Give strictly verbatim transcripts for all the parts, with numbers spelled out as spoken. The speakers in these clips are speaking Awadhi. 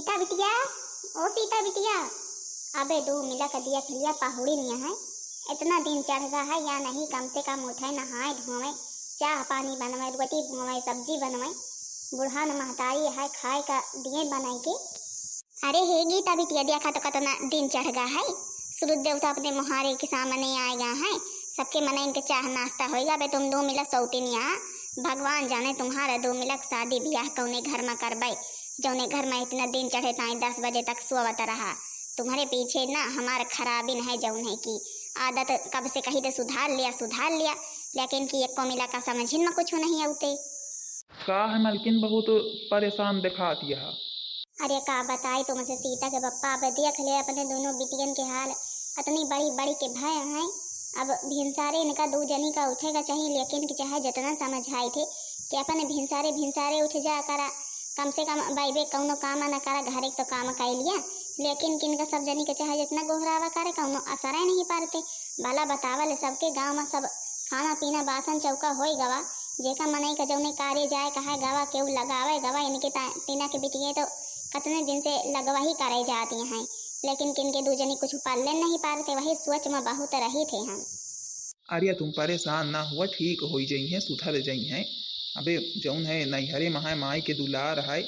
सीता बिटिया, ओ सीता बिटिया, अबे दू मिला का दिया खलिया पहुड़ी नहीं है। इतना दिन चढ़ गा है या नहीं, कम से कम उठे, नहाए धोवे, चाह पानी बनवे, रोटी बनवे, सब्जी बनवे, बूढ़ा न महतारी है, खाए का दिए बनाई के। अरे हे गीता बिटिया, देखा तो कतना दिन चढ़ गा है, सूरज देवता अपने मुहारे के सामने आए गा है, सबके मनइन के चाह नाश्ता होइगा। अबे तुम दू मिला सौतिनिया, भगवान जाने तुम्हारा दू मिला के शादी ब्याह कौने घर में करबे, जौने घर में इतना दिन चढ़े ताई दस बजे तक सोवत रहा। तुम्हारे पीछे ना हमार खराबिन है, जौन है कि आदत कब से कही तो सुधार लिया, सुधार लिया, लेकिन कि एको मिला का समझिन में कुछ नहीं आउते। का है मलकिन, बहुत परेशान दिखात यह? अरे का बताई तुमसे, सीता के पप्पा अब देख ले अपने दोनों बिटियन के हाल, अतनी बड़ी बड़ी के भय हैं। अब भिनसारे इनका दू जनी का उठे का चाहिए, लेकिन कि चाहे जितना समझाई थे कि अपन भिनसारे भिनसारे उठ जा करा, कम से कम बैबे कौनो काम न करा, घरे के तो काम कर लिया, लेकिन कि इनका सब जनी के चाहे जितना गोहरावा करे कौनो असर नहीं पारते। भला बतावल सबके गाँव में सब खाना पीना बासन चौका होई गवा, जेका मनई का जौने कार्य जाए कहे गवा, केहू लगावे गवा, इनके ता-, तीना के बिटिये तो कतने दिन से लगवा ही करे जाती हैं, लेकिन किनके दू जनी कुछ पल्ले नहीं पारते, वही सोच में बहुत रही थे हम। अरे तुम परेशान ना हुआ, ठीक होई जइहें, सुधर जइहें। अबे जौन है नैहरे में है, माई के दुलार है,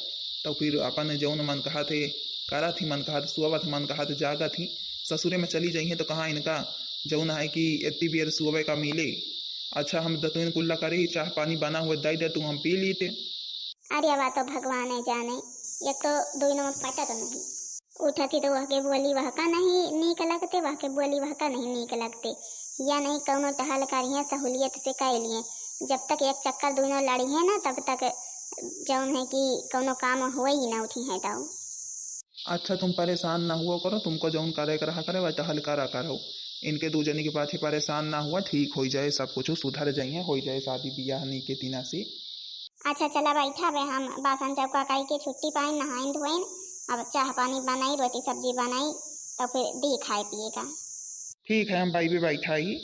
तो फिर अपन जौन मन कहत है करत ही, मन कहत सोवत, मन कहत जागत ही। ससुरे में चली जइहें तो कहाँ इनका जौन है कि एत्ती बेर सोवे का मिले। अच्छा हम दतुइन कुल्ला करे ही, चाह पानी बना हुआ दे दे तू, हम पी लीते। अरे वा तो भगवान है जाने, एक तो दोनों में पटत नहीं। उठत ही तो वह के बोली वह का नहीं नीक लगते, वह के बोली वह का नहीं नीक लगते। या नहीं कौनो टहल करिए सहूलियत से कह लिए, जब तक एक चक्कर दोनों लड़ी है ना तब तक जौन है कि कौनो काम हुए ही ना उठी है। तो अच्छा तुम परेशान ना हुआ करो, तुमको जौन करे के रहा करे वह टहल करा करो। इनके दू जनी के पाछे परेशान ना हुआ, ठीक हो जाए सब कुछ, सुधर जाइए, हो जाए शादी ब्याह नीके तीना से। अच्छा चला बैठा बे, हम बासन चौका कई के छुट्टी पाइन, नहाइन धोइन, अब चाह पानी बनाई, रोटी सब्जी बनाई, तो फिर दी खाए पिए का। ठीक है, हम बैबे बैठा ही,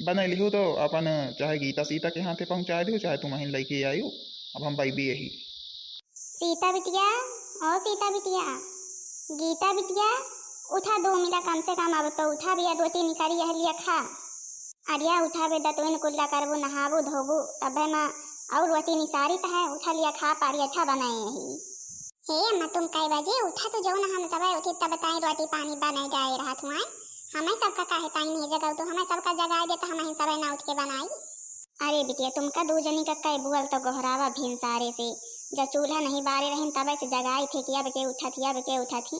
बने लिहो तो अपन चाहे गीता सीता के हाथे पहुँचा दियो, चाहे तुम अहिन लेके आयो, अब हम बैबे यही। सीता बिटिया, ओ सीता बिटिया, गीता बिटिया, उठा दो मिला कम से कम, अब तो उठा बिया, रोटी निकारी यह लिया खा। अरिया उठाबे, दतुइन कुल्ला करबू, नहाबू धोबू, तबे मा और रोटी निसारित है, उठा लिया खा, परेठा बनाए ही। हे अम्मा, तुम कै बजे उठा तो जौन हम सबे उठी तब ताई रोटी पानी बनाए जाए रहत हुआ। हमें सबका काहे ताई नहीं जगाऊ, तो हमें सबका जगाए दे तो हम ही सबे ना उठ के बनाई। अरे बिटिया, तुमका दू जनी का कै बुअल तो गोहरावा भिनसारे से, जब चूल्हा नहीं बारे रहिन तबे से जगाई थे कि अब के उठत ही, अब के उठत ही,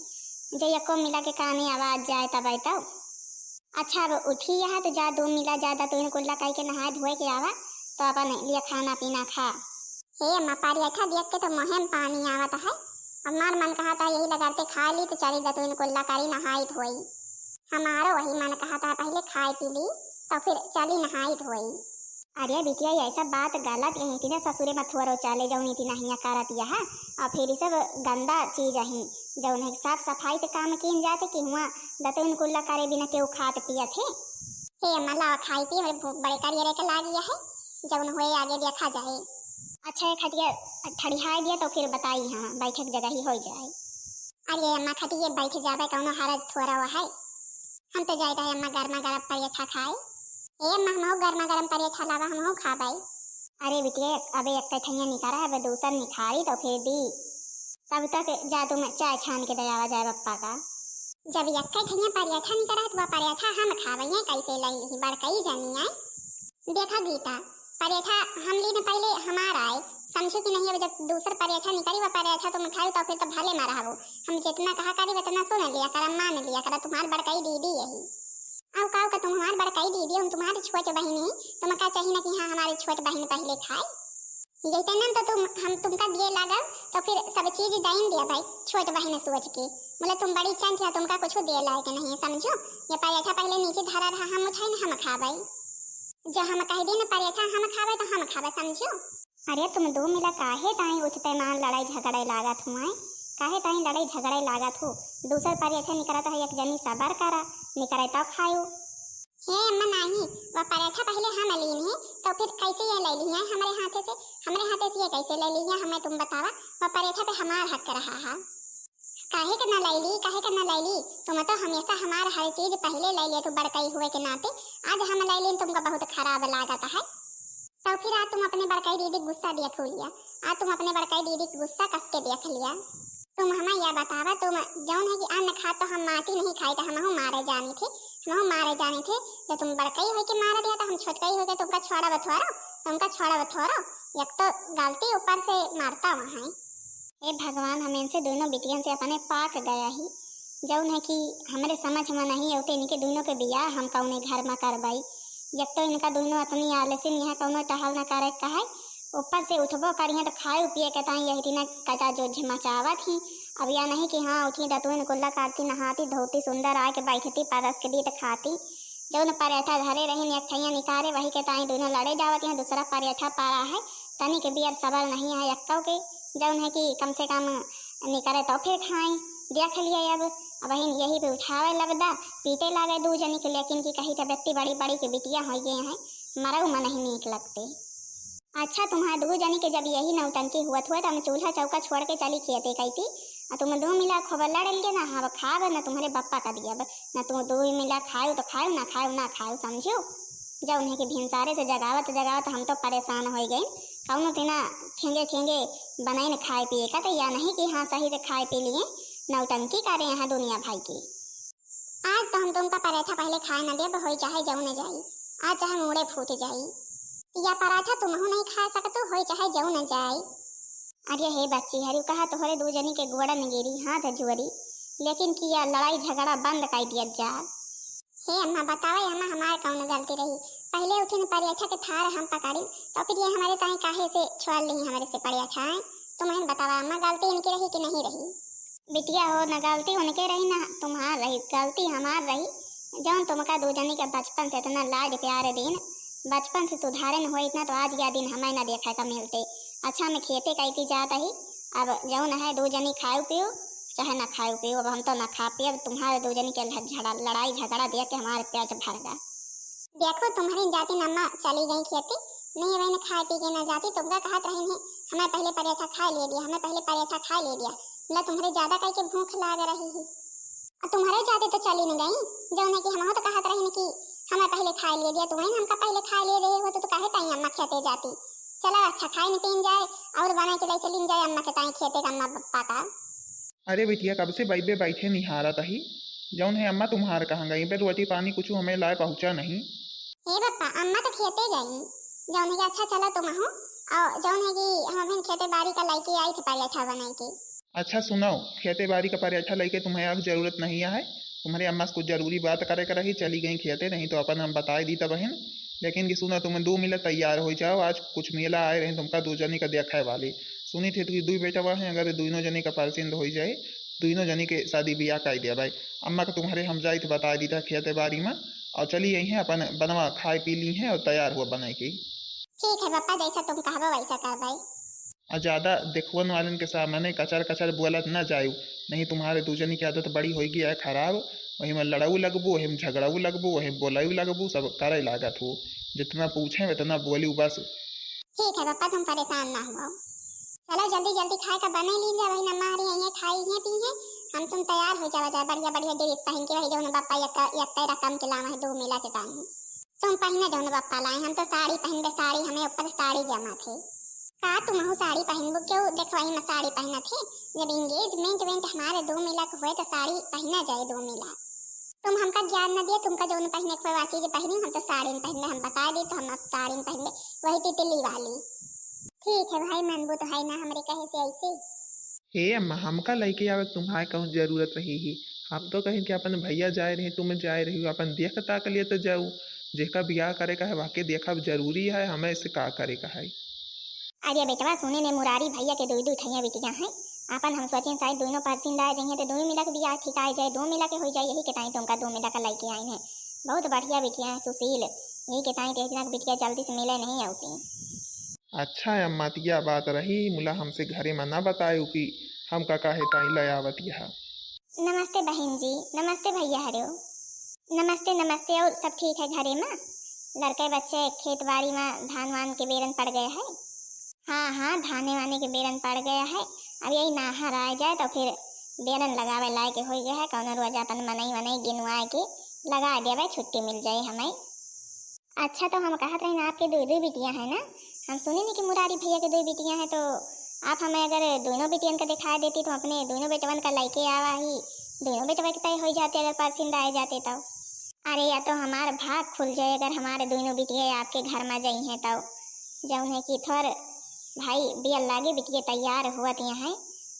जे यको मिला के काने आवाज जाए तबे तो। अच्छा, अब उठी यहाँ तो जा, दू मिला जा, दतुइन कुल्ला कई के नहाए धोए के आवा, तो अपन लिए खाना पीना खा। हे अम्मा, परेठा देख के तो मुँहे में पानी आवत है। हमार मन कहा था यही लगाते खा ली तो चली दतुइन कुल्ला करी नहाई धोई। हमारो वही मन कहा था पहले खाए पी ली तो फिर चली नहाई धोई। अरे बिटिया, ये सब बात गलत, यही थी ना ससुरे में थोरो चाले जौनी थी नहिया करत यह, और फिर ये सब गंदा चीज अही, जौन है साफ सफाई से काम कीन जाते कि हुआ दतुइन कुल्ला करे बिना केहू खात पियत है। हे अम्मा, लावा खाई पी, हमरे भूख बड़े करियरे के लागी है, जौन होए आगे देखा जाए। अच्छा, ये खटिया ठड़ियाए दिया तो फिर बताई, हाँ, बैठक जगह ही हो जाए। अरे अम्मा, खटिए बैठ जाबे, कौनो हरज थोड़ा हुआ है। हम तो जाए रहे अम्मा, गर्मा गर्म परेठा खाए। ए अम्मा, हमहू गर्मा गर्म परेठा लावा, हमहू खाबे। अरे बिटिया, अबे एक ठैया निकारा है, अबे दूसर निखारी तो फिर दी। तब तक जा तुम चाय छान के दयावा जाए पप्पा का। जब एक ठैया परेठा निकारा है, तो वह परेठा हम खाबे, ये कैसे लई ही बड़कई जनी है। देखा गीता, परेठा हम लीन पहले हमार आए, समझो कि नहीं? अब जब दूसर परेठा निकली, वह परेठा तुम खाओ तो फिर तो भले में रहबो। हम जितना कहा करी उतना सुन लिया करा, मान लिया करा, तुम्हार बड़कई दीदी यही। आओ काओ का तुम हमार बड़कई दीदी, हम तुम्हारी छोट बहिन ही, तुम का चाहिए ना कि हाँ हमारी छोट बहिन पहले खाए। यही तो नाम तो तुम, हम तुमका दिए लागल तो फिर सब चीज डाइन दिया भाई, छोट बहिन सोच के। बोले तुम बड़ी चंट है, तुमका कुछ दिए लायक नहीं है, समझो। ये परेठा पहले नीचे धरा रहा, हम उठाई ना हम खाबे। जो हम कह दी ना परेठा हम खाबे तो हम खाबे, समझो। अरे तुम दो मिला काहे ताई उठते मान लड़ाई झगड़े लागत हुआ है? काहे ताई लड़ाई झगड़े लागत हो? दूसर परेठा निकरत है, एक जनी सबर करा, निकरे तो खायो। हे अम्मा नाही, वह परेठा पहले हम लीन है तो फिर कैसे ये ले ली है हमरे हाथे से? हमरे हाथे से ये कैसे ले ली है? हमें तुम बतावा, वह परेठा पे हमार हक रहा है। काहे के ना लैली, काहे के ना लैली? तुम तो हमेशा हमार हर चीज पहिले लै लिया तू बड़कई हुए के नाते। आज हम लै लेन, तुमका बहुत खराब लागत है। तो फिर आज तुम अपने बड़कई दीदी के गुस्सा देख लिया, आज तुम अपने बड़कई दीदी के गुस्सा कस के देख लिया। तुम हमें यह बतावा, तुम जौन है कि अन्न खा तो हम माटी नहीं खाई, तो हमहू मारे जानी थे, हमहू मारे जानी थे। जब तुम बड़कई होई के मारा दिया तो हम छोटकई होई के तुमका छोड़ा बथोरो, तुमका छोड़ा बथोरो। एक तो गलती ऊपर से मारता वहाँ है। हे भगवान, हम इनसे दोनों बिटियन से अपने पाक गया ही, जौन है कि हमरे समझ में नहीं होते इनके दोनों के बियाह हम कौने घर में करवाई। एक तो इनका दोनों अपनी आलसी, यहाँ कौनो टहल न करे का है, ऊपर से उठबो करिहें तो खाए पिए के ताई यही दिन कटा जो झिमचावत ही। अब या नहीं कि हाँ उठी दतुइन कुल्ला करती, नहाती धोती, सुंदर आके बैठती, परस के दी तो खाती। जौन परेठा धरे रही एक ठैया निकारे, वही के ताई दोनों लड़े जावत हैं। दूसरा परेठा पारा है, तनी के बियर सबर नहीं है यक्कौ के, जौन है कि कम से कम निकरे तो फिर खाएं। देख लिए अब, अब वही यही पे उठावे लगदा, पीटे लागे दू जनी के, लेकिन की कही तो बेटी बड़ी बड़ी के बिटिया हो गए हैं, मरऊ में नहीं नीक लगते। अच्छा, तुम्हार दू जनी के जब यही नौटंकी हुआ हुआ तो हम चूल्हा चौका छोड़ के चली खेते कहती, आ तुम दू मिला खूब लड़ल के ना हम खाब ना तुम्हारे बप्पा का दियब, ना तुम दू मिला खायो तो खायो, ना खायो ना खायो, समझो। जब उन्हें के भिनसारे से जगावत जगावत हम तो परेशान हो गए, कौनो तिना ठेंगे ठेंगे बनाई न खाए पिए का, तो या नहीं कि हाँ सही से खाए पी लिए, नौटंकी करे यहाँ दुनिया भाई की। आज तो हम तुमका पराठा पहले खाए न देब, होई चाहे जौन जाई, आज चाहे मूड़े फूट जाई। या पराठा तुमहू नहीं खा सकतू, होई चाहे जौन जाई। अरे हे बच्ची, हरियो कहा तोहरे दू जनी के गोड़न गिरी, हाथ जोरी, लेकिन किया लड़ाई झगड़ा बंद कर दिया जा। हे अम्मा, बतावा अम्मा, हमार कौन गलती रही? पहले उठिन पराठा के थार हम पकड़िन, तो फिर ये हमारे ताई काहे से छोड़ ली हमरे से पराठा, हैं? तुम हन बतावा अम्मा, गलती इनकी रही कि नहीं रही? बिटिया हो, न गलती उनके रही, न तुम्हार रही, गलती हमार रही। जौन तुमका दू जनी के बचपन से इतना लाड प्यार दीन, बचपन से सुधारे न हो इतना, तो आज या दिन हमें न देखे का मिलते। अच्छा, हम खेते कई की जात ही, अब जौन है दू जनी खाओ पियो, चाहे न खाओ पियो, अब हम तो न खा पिए, अब तुम्हारे दू जनी के लड़-, झड़ा, लड़ाई झगड़ा देख के हमारे पेट भर गा। देखो, तुम्हारी जाति अम्मा चली गई खेती, नहीं वही न खाए पी के न जाती, तुमका कहत रही नहीं, हमें पहले पराठा खा ले दिया, हमें पहले पराठा खा ले दिया, मतलब तुम्हारे ज्यादा कह के भूख लाग रही है। और तुम्हारे जाति तो चली न गई, जौन है कि हमहू तो कहत रही न कि हमें पहले खा ले दिया, तुम्हें हमका पहले खा ले रहे हो, तो, तो काहे ताई अम्मा खेते जाती? चला अच्छा, खाए न पीन जाए और बना के ले चलिन जाए अम्मा के ताई खेते का अम्मा पप्पा का। अरे बिटिया, कब से बइबे बैठे निहारत ही, जौन है अम्मा तुम्हार कहाँ गई बे? रोटी पानी कुछ हमें लाए पहुँचा नहीं। हे बप्पा, अम्मा तो खेते गई, जौन है कि अच्छा चलो तुमहू, और जौन है कि हम अभी खेते बाड़ी का लइके आई थे पराठा बनाई के। अच्छा सुनो, खेते बाड़ी का पराठा लइके तुम्हें अब जरूरत नहीं है, तुम्हारे अम्मा से कुछ जरूरी बात करे के रही, चली गई खेते, नहीं तो अपन हम बताए दी तब बहन। लेकिन कि सुनो, तुम दो मिला तैयार हो जाओ, आज कुछ मेला आए रहे तुमका दो जने का देखे वाली। सुनी थे कि दुई बेटवा है, अगर दोनों जने का पसंद हो जाए, दोनों जने के शादी ब्याह कर दिया भाई। अम्मा का तुम्हारे हम जाइत बता दी था खेते बाड़ी में, और चली आई हैं अपन बनवा खाए पी ली हैं और तैयार हुआ बनाए के। ठीक है पापा, जैसा तुम कहबो वैसा कर भाई। और ज्यादा देखवन वालन के सामने कचर कचर बोलत ना जायु, नहीं तुम्हारे दू जने की आदत बड़ी होई गई है खराब। वही में लड़ाऊ लगबू, वही में झगड़ाऊ लगबू, वही में बोलाऊ लगबू, सब करे लागत हो। जितना पूछे उतना बोलू बस। ठीक है पापा, तुम परेशान ना हुआ। चलो जल्दी जल्दी खाए का बने लीन जा, वही अम्मा हरी यहीं खाई हैं पी हैं, हम तुम तैयार हो जावा जाए बढ़िया बढ़िया ड्रेस पहन के, वही जौन पापा यक्का यक्का रकम के लावा है दो मेला के टाइम। तुम पहने जौन पापा लाए, हम तो साड़ी पहनबे, साड़ी हमें ऊपर साड़ी जमा थे। का तुमहू साड़ी पहनबू? क्यों देखवाई में साड़ी पहनत है? जब एंगेजमेंट वेंट हमारे दो मेला के हुए तो साड़ी पहना जाए दो मेला। तुम हमका ज्ञान न दिए, तुमका जौन पहने के हुए वा चीज पहनी, हम तो साड़ी में पहनबे, हम बता दी तो हम अब साड़ी में पहनबे, वही तितली वाली। ठीक है भाई, मनबू तो है ना हमरे कहे से ऐसे। हे अम्मा, हमका लइके आवे के तुम्हारे कौन जरूरत रही ही? हम तो कहें कि अपन भैया जाए रहे, तुम जाए रही हो, अपन देख ताक लिए तो जाऊ। जेका ब्याह करे का है, वाके देखब जरूरी है, हमें इससे का करे का है। अरे बेटवा, सुने ने मुरारी भैया के दुई दुई ठैया बिटिया हैं, अपन हम सोचें शायद दोनों परसिन लाए जइहें तो दोनों मिला के ब्याह ठीक आए जाए, दो मिला के हो जाए, यही के ताई तुमका दो मिला के लइके आए हैं। बहुत बढ़िया बिटिया है सुशील, यही के ताई तेजना के बिटिया जल्दी से मिले नहीं आउती। अच्छा है अम्मा, तिया बात रही, मुला हमसे घरे में ना बतायो कि हमका काहे ताई ले आवत यह। नमस्ते बहिन जी, नमस्ते भैया हरियो। नमस्ते, नमस्ते, और सब ठीक है घरे में? लड़के बच्चे खेत बाड़ी में धान वान के बेरन पड़ गए है। हाँ, हाँ, धाने वाने के बेरन पड़ गया है। अब यही नाहर आ जाए तो फिर बेलन लगावे लायक होइ गए है, कौनो रोज अपन मनई वनई गिनवाए के लगा देवे, छुट्टी मिल जाए हमें। अच्छा, तो हम कहत रही ना, आपके दुइ दुइ बिटिया है ना, हम सुने नहीं कि मुरारी भैया के दुइ बिटिया है, तो आप हमें अगर दोनों बिटियन का दिखा देती तो अपने दोनों बेटवन का लइके आवा ही, दोनों बेटवा के तय हो जाते अगर परसिंद आए जाते तो। अरे, या तो हमार भाग खुल जाए अगर हमारे दोनों बिटिया आपके घर में जाई हैं तो। जौन है कि थोर भाई बियल लागे बिटिया तैयार हुआ दिया है,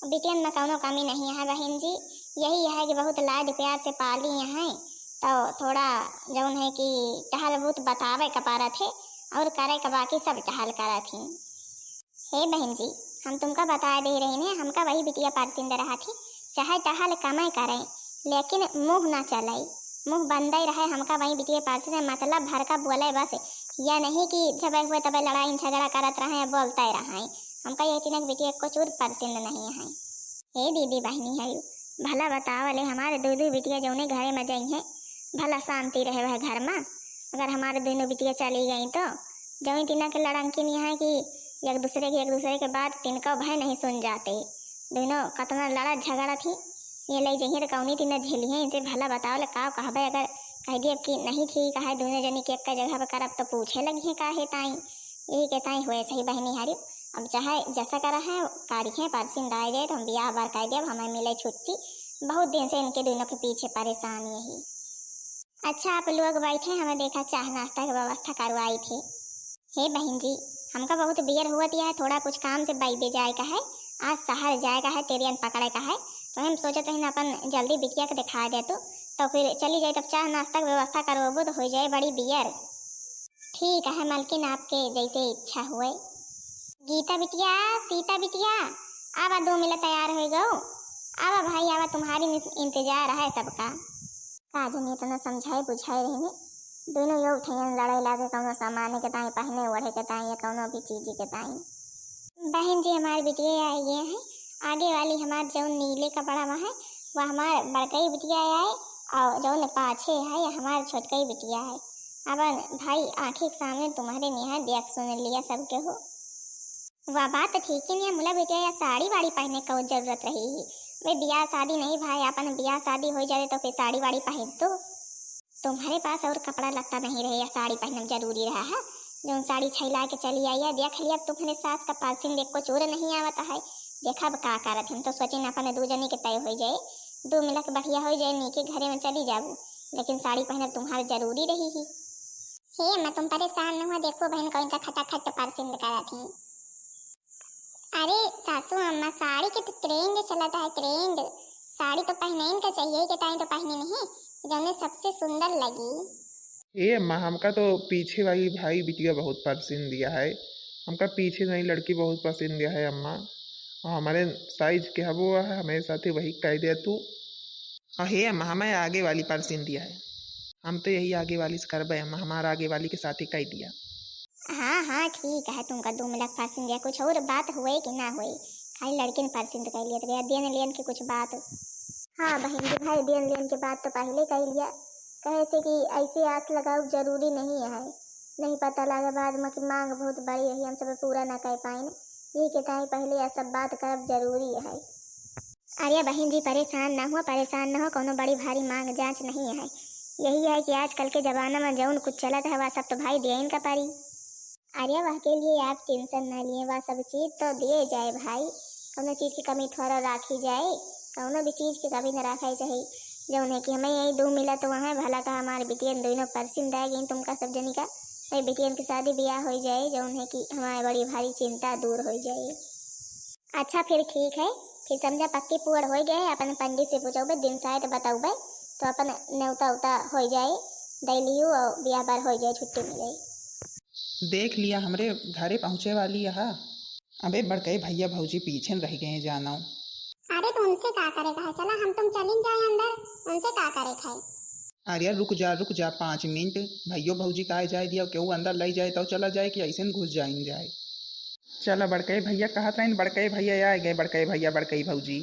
बिटियन में कौनो कमी नहीं है बहन जी, यही है कि बहुत लाड प्यार से पाली हैं, तो थोड़ा जौन है कि टहल बहुत बतावे का पारत है और करे का बाकी सब टहल करत ही। हे बहन जी, हम तुमका बताए दे रहे ने, हमका वही बिटिया परसिंद रहा थी, चाहे टहल कमाई करे, लेकिन मुँह ना चलाई, मुँह बंदे रहे। हमका वही बिटिया परसिंद, मतलब भर का बोले बस, या नहीं कि जब हुए तब लड़ाई झगड़ा करत रहे, बोलते रहे। हमका ये तीनक बिटिया को चूर परसिंद नहीं है। हे दीदी बहनी है, भला बतावले हमारे दो दो बिटिया जौने घरे में जाई हैं, भला शांति रहे वह घर में। अगर हमारे दोनों बिटिया चली गई तो जौन तीना के लड़ंकी नहीं है कि एक दूसरे के, एक दूसरे के बात तिनका भाई नहीं सुन जाते। दोनों कतना लड़ा झगड़ा थी, ये ले जइहे तो कौनी तीना झेली है। इनसे भला बतावले का कहबे, अगर कह दिए कि नहीं ठीक है, दोनों जनी के एक जगह पर करब तो पूछे लगी है काहे ताई। यही के ताई हुए सही बहनी हरी। अब चाहे जैसा करा है, कारी है, परसिंद आए जाए तो हम बियाह बार कर देब, हमें मिले छुट्टी। बहुत दिन से इनके दोनों के पीछे परेशान यही। अच्छा, आप लोग बैठे, हमें देखा चाह नाश्ता के व्यवस्था करवाई थी। हे बहन जी, हमका बहुत बेर हुआ दिया है, थोड़ा कुछ काम से बैबे जाए का है, आज शहर जाए का है, ट्रेन पकड़े का है, तो हम सोचत रही अपन जल्दी बिटिया के दिखा दे तू, तो फिर चली जाए, तब चाह नाश्ता के व्यवस्था करवाबो तो हो जाए बड़ी बियर। ठीक है मलकिन, आपके जैसे इच्छा हुए। गीता बिटिया, सीता बिटिया, आवा, दो मिला तैयार हो गो। आवा भाई, आवा, तुम्हारी नि-, इंतजार है सबका। का जनी इतना समझाए बुझाए रहने, दोनों यो उठैन लड़ाई लागे कौनो सामान के ताई, पहने ओढ़े के ताई या कौनो भी चीज के ताई। बहन जी, हमार बिटिया आई गए हैं, आगे वाली हमार जौन नीले कपड़ा में है, वह हमार बड़कई बिटिया आए, और जौन पाछे है, हमार छोटकई बिटिया है। अपन भाई आँखी के सामने तुम्हारे निहार देख सुन लिया सबके हो। वह बात तो ठीक ही नहीं है, मुला बिटिया या साड़ी वाड़ी पहने का जरूरत रही ही। वे बियाह शादी नहीं भाई, अपन बियाह शादी हो जाए तो फिर साड़ी वाड़ी पहन तो। तुम्हारे पास और कपड़ा लत्ता नहीं रहे या साड़ी पहनना जरूरी रहा है? जौन साड़ी छैला के चली आई है, देख लिया, तुम्हारे सास का परसिंद एको चूर नहीं आवत है। देखा अब का करत, हम तो सोचे ना अपने दू जनी के तय हो जाए, दू मिला के बढ़िया हो जाए, नीके घरे में चली जाबू, लेकिन साड़ी पहनब तुम्हारे जरूरी रही ही। हे अम्मा, तुम परेशान न हुआ, देखो बहन कौन का खटाखट परसिंद करत ही। अरे सासू अम्मा, साड़ी के तो trend चलत है, trend। साड़ी तो पहनइन का चाहिए के ताई तो पहने नहीं, जौने सबसे सुंदर लगी। ए अम्मा, हमका तो पीछे वाली भाई बिटिया बहुत परसिंद दिया है, हमका पीछे वाली लड़की बहुत पसंद दिया है अम्मा, और हमारे size के हबो है, हमारे साथे वही कह दिया तू। और हे अम्मा, हमें आगे वाली परसिंद दिया है, हम तो यही आगे वाली से करबे अम्मा, हमारा आगे वाली के साथे कह दिया। हाँ हाँ ठीक है, तुमका दो मिला परसिंद दिया, कुछ और बात हुए कि ना हुए, खाली लड़किन परसिंद कह लिया तो गया, देन लेन की कुछ बात। हाँ बहन जी भाई, देन लेन की बात तो पहले कह लिया, कहे से कि ऐसे आस लगाओ जरूरी नहीं है, नहीं पता लगे बाद में कि मांग बहुत बड़ी रही, हम सब पूरा ना कर पाइन, यही के ताई पहले यह सब बात करब जरूरी है। अरे बहन जी, परेशान ना हुआ, परेशान ना हो, कौनो बड़ी भारी मांग जांच नहीं है। यही है कि आजकल के जमाना में जौन कुछ चलत है, वह सब तो भाई देइन का पड़ी। अरे वह के लिए आप tension ना लिए, वह सब चीज तो दिए जाए भाई, कौनो चीज की कमी थोड़ा राखी जाए, कौनो भी चीज की कमी ना रखाई चाहिए। जौन है कि हमें यही दो मिला तो वहाँ भला का हमारे बिटियन दोनों परसिंद आ गई तुमका सब जनी का, वही बिटियन की शादी ब्याह हो जाए, जौन है कि हमारे बड़ी भारी चिंता दूर हो जाए। अच्छा फिर ठीक है, फिर समझा पक्की पुअड़ हो गए, अपन पंडित से पूछौबे, दिन शायद बतौबे, तो अपन न्योता उता हो जाए, दै लियो और ब्याह बार हो जाए, छुट्टी मिले। देख लिया, हमरे घरे पहुँचे वाली है। अबे बड़कई भैया भौजी पीछे रह गए जानो। अरे तो उनसे का करे का है, चला हम तुम चलिन जाए अंदर, उनसे का करे का है। अरे रुक जा, रुक जा पाँच मिनट, भैयो भौजी का आए जाए दिया, केहू अंदर लई जाए तो चला जाए कि ऐसे न घुस जाइन जाए। चला बड़कई भैया कहत रहन, बड़कई भैया आ गए, बड़कई भैया, बड़कई भौजी।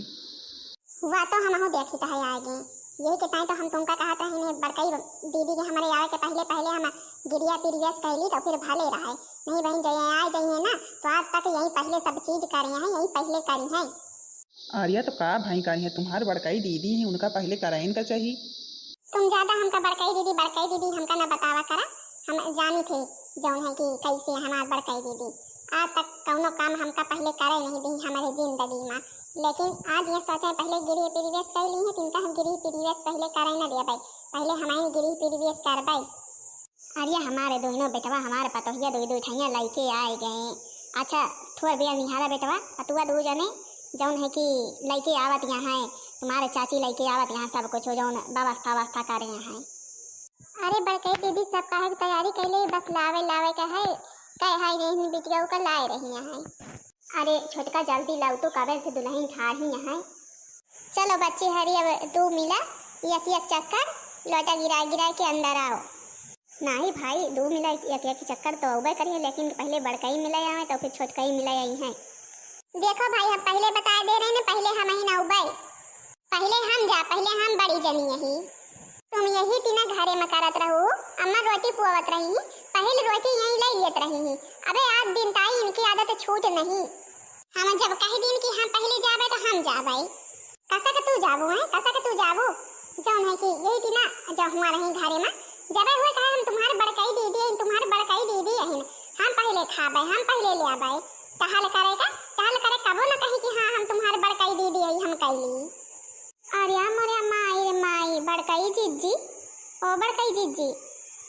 वह तो हमहू देखी कहे आ गए, यही के ताई तो हम तुमका कहत रहे ने, बड़कई दीदी के हमारे आवे के पहले पहले हम गिरिया पिरियस कैली तो फिर भले रहे, नहीं बहन जय आ जाइए ना तो आज तक यही पहले सब चीज करे हैं, यही पहले करी हैं। अरे तो का भाई का है, तुम्हार बड़काई दीदी है, उनका पहिले कराइन का चाही। तुम ज्यादा हमका बड़काई दीदी, बड़काई दीदी हमका ना बतावा करा। हम जानी थे जौन है कि कैसे हमार बड़काई दीदी। आज तक कौनो काम हमका पहिले करे नहीं दी हमारे जिंदगी में, लेकिन आज ये सोचे पहिले गृह प्रवेश कर ली है, तिनका हम गृह प्रवेश पहिले करे न देबै, पहिले हम ही गृह प्रवेश करबै। अरे हमारे दोनों बेटवा, हमारे पतोहिया दो दो ठैया लइके आए गए। अच्छा, थोड़ बेर निहारा बेटवा, पतुआ दो जने जौन है कि लइके आवत यहाँ है, तुम्हारे चाची लइके आवत यहाँ सब कुछ जौन व्यवस्था व्यवस्था करे यहाँ है। अरे बड़कई दीदी सब काहे के तैयारी कैले, बस लावे लावे के है, कहे है नहीं बिटिया का लाए रही यहाँ है। अरे छोटका जल्दी लाओ तो, कबे से दुल्हन ठाढ़ी यहाँ है। चलो बच्ची हरी अब दो मिला एक एक चक्कर लोटा गिरा गिरा के अंदर आओ। नाही भाई, दो मिला एक एक चक्कर तो अउबे करिए, लेकिन पहिले बड़कई मिला आवे तो फिर छोटकई मिला आई है। देखो भाई, हम पहिले बता दे रहे ना, पहिले हम ही ना अउबे, पहिले हम जा, पहिले हम बड़ी जनी यही। तुम यही तीना घरे में करत रहू, अम्मा रोटी पुआवत रही, पहिले रोटी यही ले लेत रही। अबे आज दिन ताई इनकी आदत छूट नहीं। हम जब कह दीन कि हम पहिले जाबे तो हम जाबे। कसक तू जाबू है, कसक तू जाबू। जौन है कि यही तीना जो हुआ रही घरे में, जबे हुए कहे हम तुम्हारे बड़कई दीदी हैं, तुम्हारे बड़कई दीदी हैं, हम पहिले खाबे, हम पहिले ले आबे। टहल करे का, टहल करे कबो न कही कि हाँ हम तुम्हारे बड़कई दीदी हैं, हम कैली। अरे मोरे माई रे माई, बड़कई जिज्जी, ओ बड़कई जिज्जी,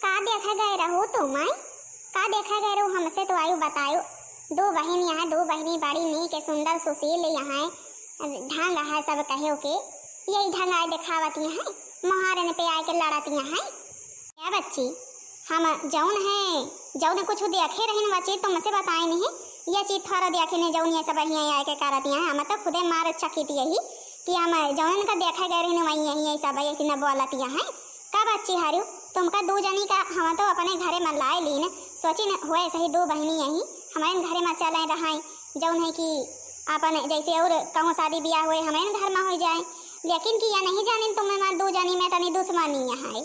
का देखे गए रहू तू माई? का देखे गए रहू? हमसे तो आयु बतायो। दो बहिन यहाँ, दो बहिनी बड़ी नीक सुंदर सुशील यहाँ है, ढंग है सब कहे के, यही ढंग आए दिखावत यहाँ है, मोहारन पे आए के लड़त यहाँ है। क्या बच्ची, हम जौन है, जौन कुछ देखे रहिन बच्ची, तुमसे बताए नहीं, ये चीज थोड़ा देखे नहीं, जौन ये सब यहाँ आए के करत यहाँ, हम तो खुदे मार चकित यही कि हम जौन का देखे गए रहिन वही यही, यही सब यही न बोलत यहाँ है। का बच्ची हारू, तुमका दू जनी का हम तो अपने घरे में लाए लीन, सोचिन हुए सही दो बहिनी यही हमारे घरे में चले रहाई, जौन है कि अपन जैसे और कहूँ शादी ब्याह हुए हमारे घर में हो जाए, लेकिन कि यह नहीं जानिन तुम्हें मार दू जनी में तनी दुश्मनी है।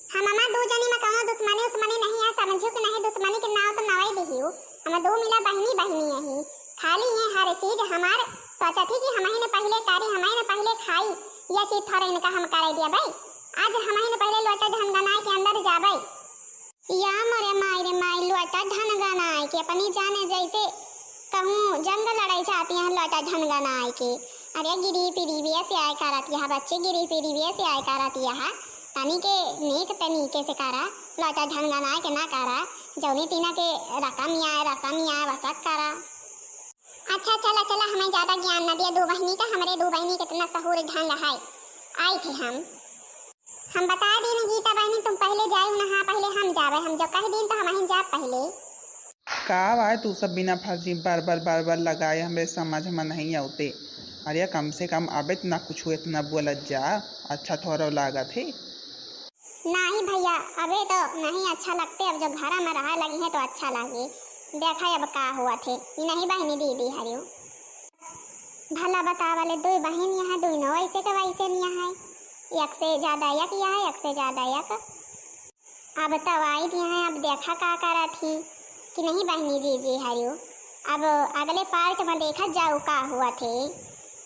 हम हमार दू जनी में कौनो दुश्मनी उश्मनी नहीं है, समझियो कि नहीं, दुश्मनी के नाव तो नवाई दिहियो। हम दो मिला बहिनी बहिनी यही, खाली ये हर चीज हमार सोचत ही कि हम ही ने पहिले करी, हम ही ने पहिले खाई, ये चीज थोड़े इनका हम करे दिया भाई। आज हम ही ने पहिले लोटा ढनगनाए के अंदर जाबे। या मोरे माई रे माई, लोटा ढनगनाए के अपनी जाने जैसे कहूँ जंग लड़ाई चाहती हैं लोटा ढनगनाए के। अरे गिरी पिरीविया से आए करत यहाँ बच्ची, गिरी पिरीविया से आए करत यहाँ। तनी के नीक तरीके से करा, लोटा ढनगनाए के ना करा। जौनी तीना के रकम या रसम या वसक करा। अच्छा चला चला, हमें ज्यादा ज्ञान न दिया दो बहिनी का, हमरे दो बहिनी के इतना सहूर ढंग है। आई थे हम। हम बता दीन गीता बहिनी, तुम पहिले जायू ना, हाँ पहिले हम जाबे, हम जो कह दीन तो हम ही जाब पहिले। का बात तू सब बिना फर्जी बार बार बार बार लगाए हमरे समझ में नहीं आवते। अरे कम से कम अबे तो ना कुछ इतना बोलत जा, अच्छा थोड़ा लागत है। नाही भैया, अबे तो नहीं अच्छा लगते, अब जो घरा में रहा लगी है तो अच्छा लागे। देखा अब का हुआ थे, ई नहीं बहिनी दीदी हरियो। भला बतावा ले, दुई बहिन यहाँ, दुई नौ ऐसे के वैसे नहीं है, एक से ज्यादा एक यहाँ है, एक से ज्यादा एक। अब तो आई थी हैं, अब देखा का करत ही कि नहीं बहिनी जी जी हरियो। अब अगले part में देखा जाऊ का हुआ थे।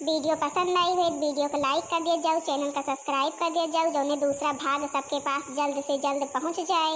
Video पसंद आई हुई तो video को like कर दिया जाऊ, channel का subscribe कर दिया जाऊ, जौने दूसरा भाग सबके पास जल्द से जल्द पहुँच जाए।